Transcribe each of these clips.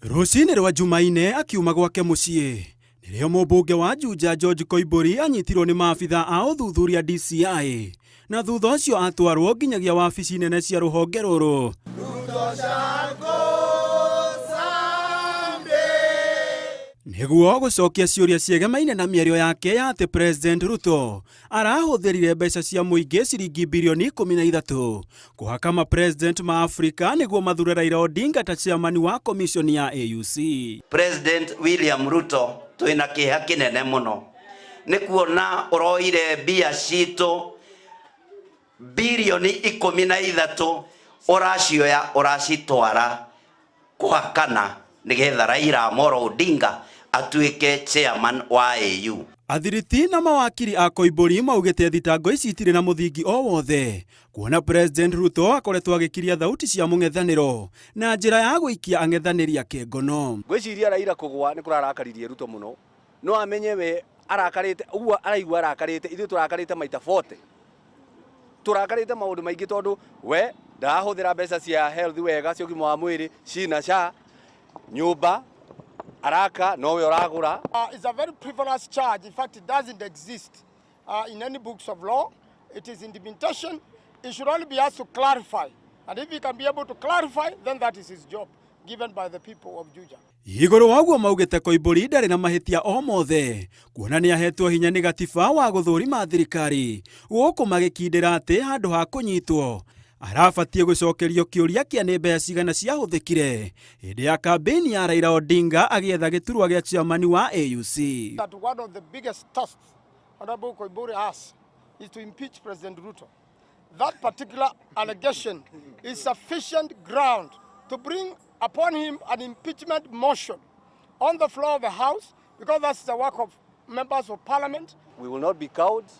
Rũcinĩ rwa Jumaine akiuma gwake mũciĩ nĩrĩo mũmbunge wa Juja George Koimbũri anyitirwo nĩ maabitha a ũthuthuria DCI na thutha ũcio atwarwo nginyagia wabici nene cia rũhonge rũrũ. Nĩguo gũcokia ciũria ciegemaine na mĩario yake ya atĩ President Ruto arahũthĩrire mbeca cia mũingĩ ciringi birioni 13 kũhaka ma president ma Afrika nĩguo mathure Raila Odinga ta chairman wa commission ya AUC. President William Ruto twina kĩeha kĩnene mũno nĩ kuona ũroire mbia citũ birioni 13 ũracioya ũracitwara kũhakana nĩgetha Raila Amolo Odinga atuĩke chairman wa AU. Athiriti na mawakiri a Koimbũri maugĩte thitango ici itirĩ na mũthingi o wothe kuona President Ruto akoretwo agĩkiria thauti cia mũng'ethanĩro na njĩra ya gũikia ang'ethanĩri ake ngono. Ngwĩciria Raila kũgwa nĩ kũrarakaririe Ruto mũno no amenye we arakarĩte ũguo araigua arakarĩte ithuĩ tũrakarĩte maita 40 tũrakarĩte maũndũ maingĩ tondũ we ndarahũthĩra mbeca cia health wega cia ũgima wa mwĩrĩ cina SHA nyũmba araka nowe ũragũra. It's a very frivolous charge. In fact, it doesn't exist in any books of law. It is intimidation. It should only be asked to clarify. And if he can be able to clarify, then that is his job given by the people of Juja. Igũrũ wa ũguo maugĩte Koimbũri ndarĩ na mahĩtia o mothe kuona nĩ ahetwo hinya nĩ gatiba wa gũthũrima thirikari gũkũ magĩkindĩra atĩ handũ ha kũnyitwo arabatiĩ gũcokerio kĩũria kĩa nĩ mbeca cigana ciahũthĩkire hĩndĩ ya kambĩini ya Raila Odinga agĩetha gĩturwa gĩa chairman wa AUC. That one of the biggest tasks Honorable Koimburi has is to impeach President Ruto. That particular allegation is sufficient ground to bring upon him an impeachment motion on the floor of the House, because that's the work of members of parliament. We will not be cowards.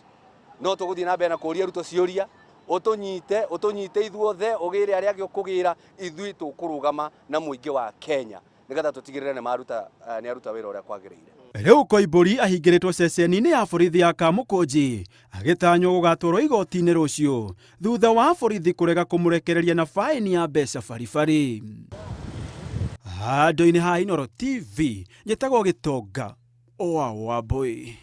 No tũgũthiĩ na mbere na kũria Ruto ciũria ũtũnyite ũtũnyite ithuothe ũgĩre arĩa angĩ ũkũgĩra ithuĩ tũkũrũgama na mũingĩ wa Kenya nĩgetha tũtigĩrĩre nĩ maruta nĩ aruta wĩra ũrĩa kwagĩrĩire. Rĩu Koimbũri ahingĩrĩtwo ceceni-inĩ ya borithi ya Kamũkũnji agĩtanywo gũgatwarwo igoti-inĩ rũciũ thutha wa borithi kũrega kũmũrekereria na faini ya mbeca baribari. Handũ-inĩ ha Inooro TV njĩtagwo Gĩtonga wa Wambui.